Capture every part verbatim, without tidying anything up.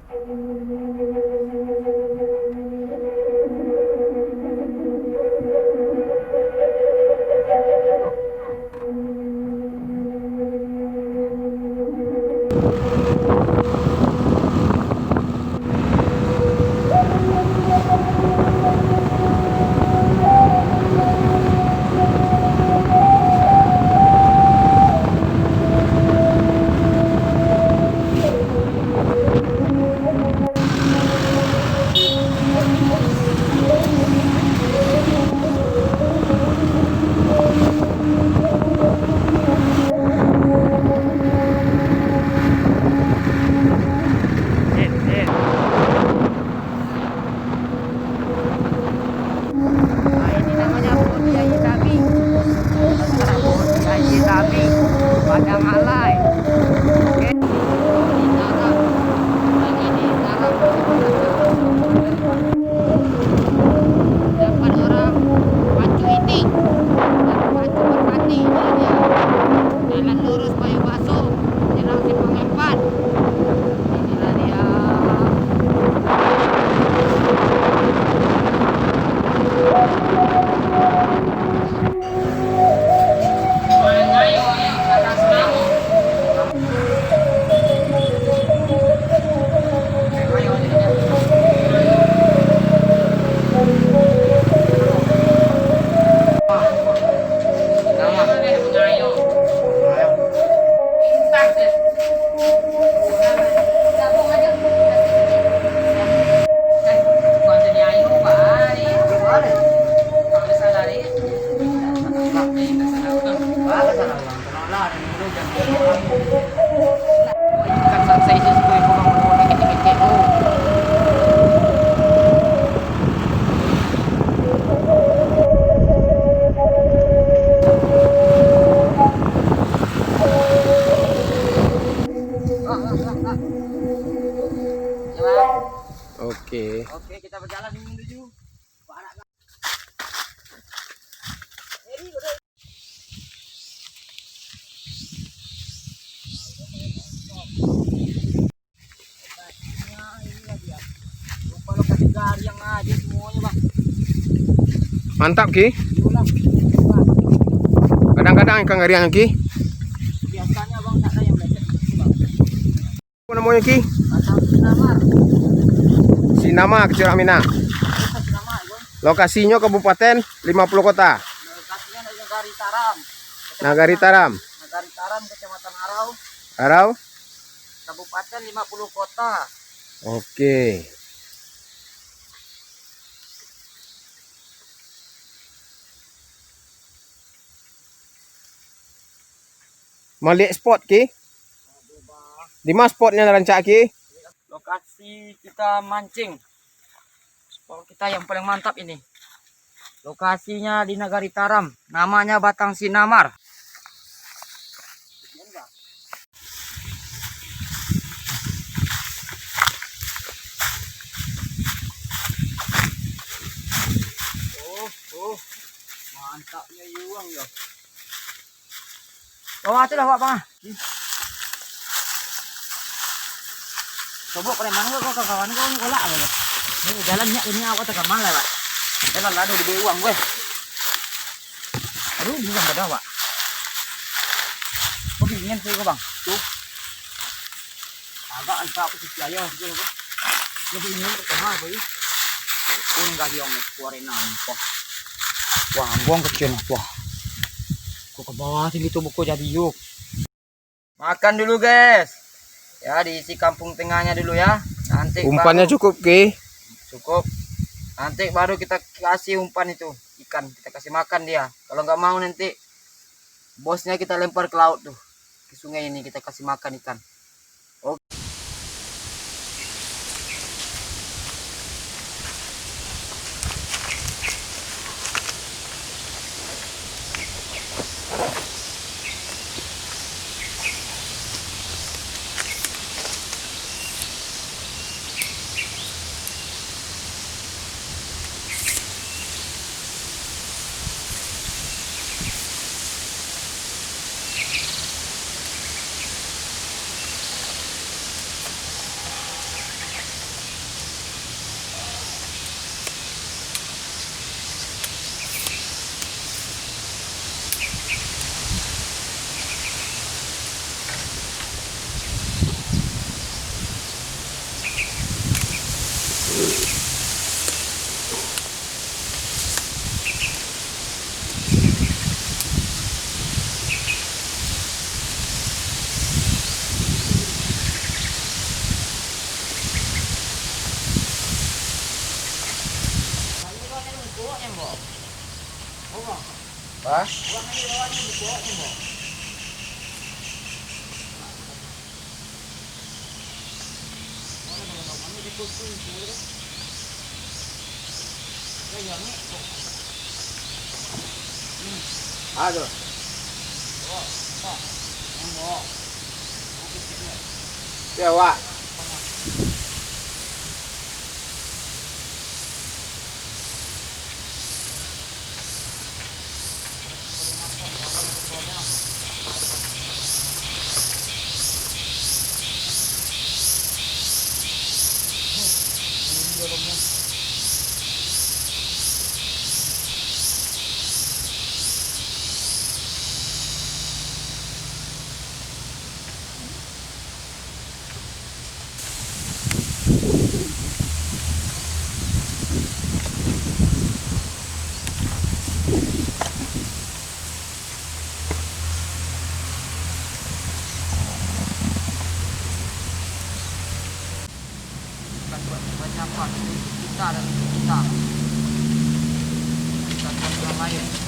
Nah, ini namanya Bodi Aia Tabi. Bodi Aia Tabi, Padang Alai. Oke. Ini garam. Lagi ini garam. Dapat orang pacu itik. Pacu merpati. Ini dia. Jalan lurus Bayu Baso. Jalan Simpang Empat. Inilah dia. Oke. Oke, kita berjalan menuju. Mantap, Ki. Kadang-kadang ikan gariang, Ki. Biasanya, Bang, tak ada yang belajar di sini, Bang. Apa namanya, Ki? Batang Sinamar. Sinamar, Kecamatan Minang. Batang Sinamar, Bang. Lokasinyo Kabupaten Lima Puluh Kota. Lokasinyo Nagari Taram. Nagari Taram. Nagari Taram, Kecamatan Harau. Harau. Kabupaten Lima Puluh Kota. Oke. Maliek spot, Ki? Di ma spotnyo rancak, Ki? Lokasi kita mancing. Spot kita yang paling mantap ini. Lokasinya di Nagari Taram, namanya Batang Sinamar. Oh, oh. Mantapnya iwang yo. Bawah tu lah, Pak, Bang. Sobok preman ko, ko kawan ko, ko kolak ko. Ni jalan nyak, ini awak tagamal lah, Pak. Jalan lah, aduh, gede uang gue. Aduh, bingung pada, Pak. Kok dingin sih, kok, Bang? Tuh. Agak angka aku sisi ayo, gitu, apa? Lebih ingin ke tengah, apa, ih? Pun galiang, kuarena, apa? Wah, buang kecil, apa? Kok ke bawah sini tuh, buku jadi, yuk. Makan dulu, guys. Ya, diisi kampung tengahnya dulu, ya. Nanti umpannya baru cukup, Ki? Cukup. Nanti baru kita kasih umpan itu, ikan. Kita kasih makan dia. Kalau nggak mau, nanti bosnya kita lempar ke laut tuh. Ke sungai ini kita kasih makan ikan. Oke. Hah? Aduh. Ya, Wak. Kita dan kita. Kita dan orang lain.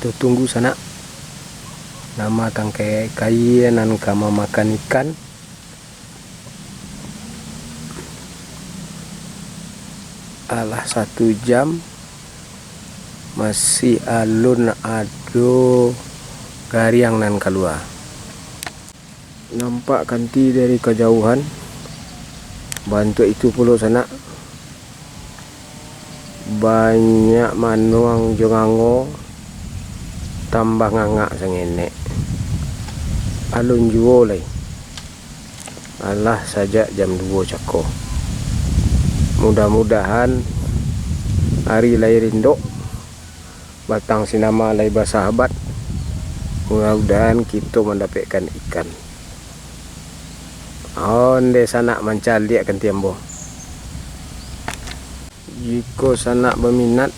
Tunggu sanak, nama tangkai kaia nan ka mamakan ikan. Alah satu jam, masih alun ado gariang nan kalua. Nampak kanti dari kajauhan, bantuak itu pulo sanak. Banyak manuang jo ngango, tambah ngangak sangenek. Alun juo lai. Alah sajak jam duo cako. Mudah-mudahan ari lai rindok, batang sinama lai basahabat. Mudah-mudahan kito mandapekkan ikan. Onde sanak mancaliak kanti ambo. Jikok sanak baminat,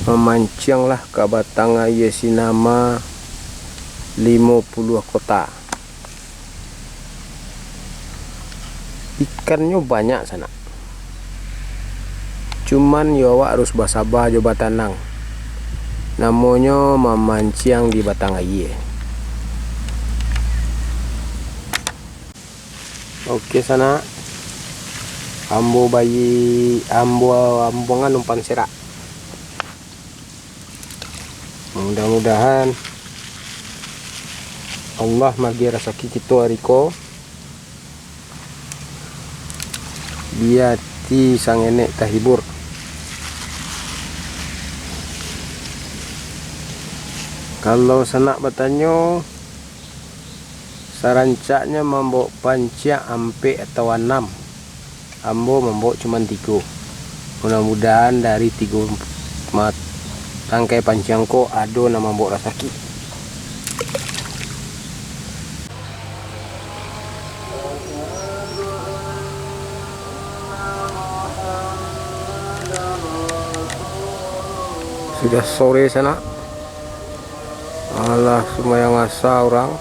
mamancianglah ka batang aia sinama limo puluah kota. Ikannyo banyak sanak. Cuman yo awak harus basaba jo batanang. Namonyo mamanciang di batang aia. Oke sanak, ambo bayi, ambo, ambo nganu umpan serak. Mudah-mudahan Allah magi rasaki kito ari ko, biati sangenek tahibur. Kalau sanak batanyo, sarancaknyo mambawok panciang ampek atau anam. Ambo mambawok cuman tigo. Mudah-mudahan dari tigo mat-, tangkai panciang ko ado nan mambawok rasaki. Sudah sore sanak. Alah, sumbayang asa urang.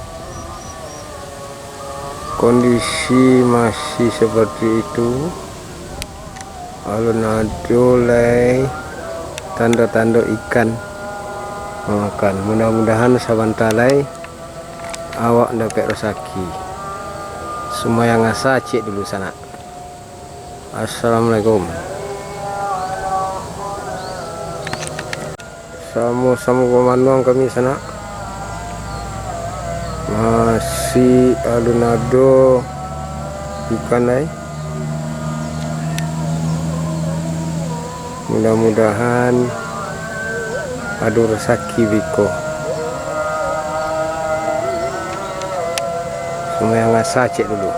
Kondisi masih seperti itu. Alun ado lai tando-tando ikan mamakan. Mudah-mudahan sabanta lai awak dapek rasaki. Sumbayang asa ciek dulu sanak. Assalamualaikum. Samo-samo bamanuang kami sanak. Masih alun ado ikan lai. Mudah-mudahan ado rasaki biko. Sumbayang asa ciek dulu.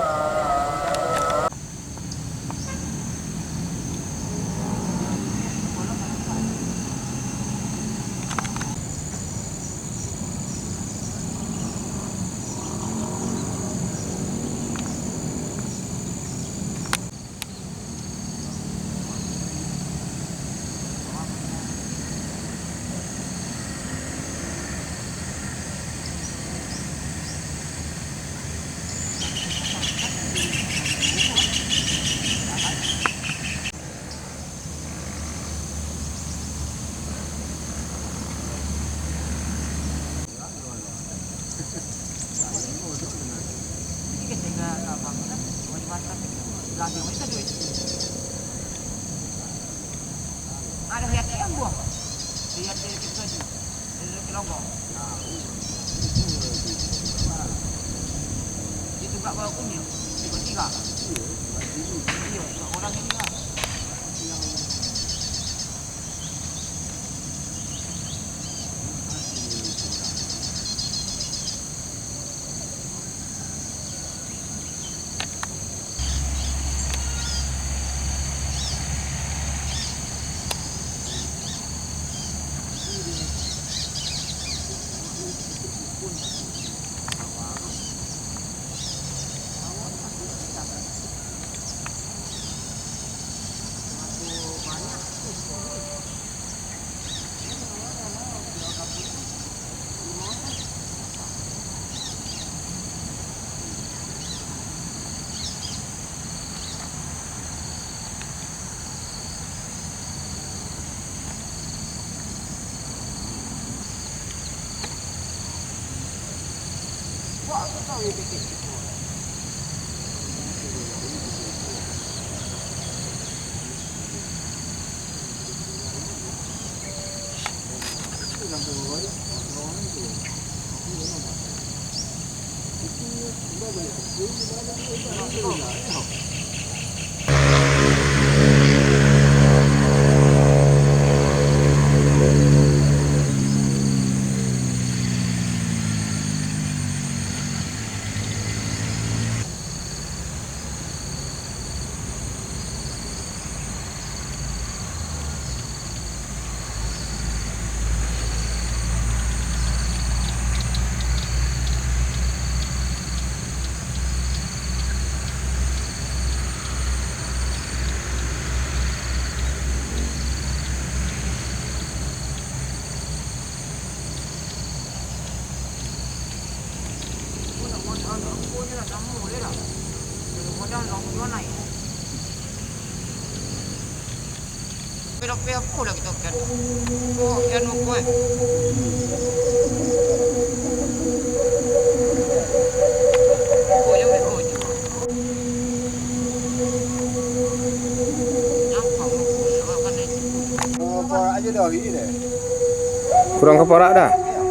Kurang kaparak dah. Iyo.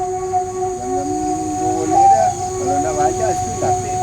Jangan boleh dah. Kalau nak baca, sunat deh.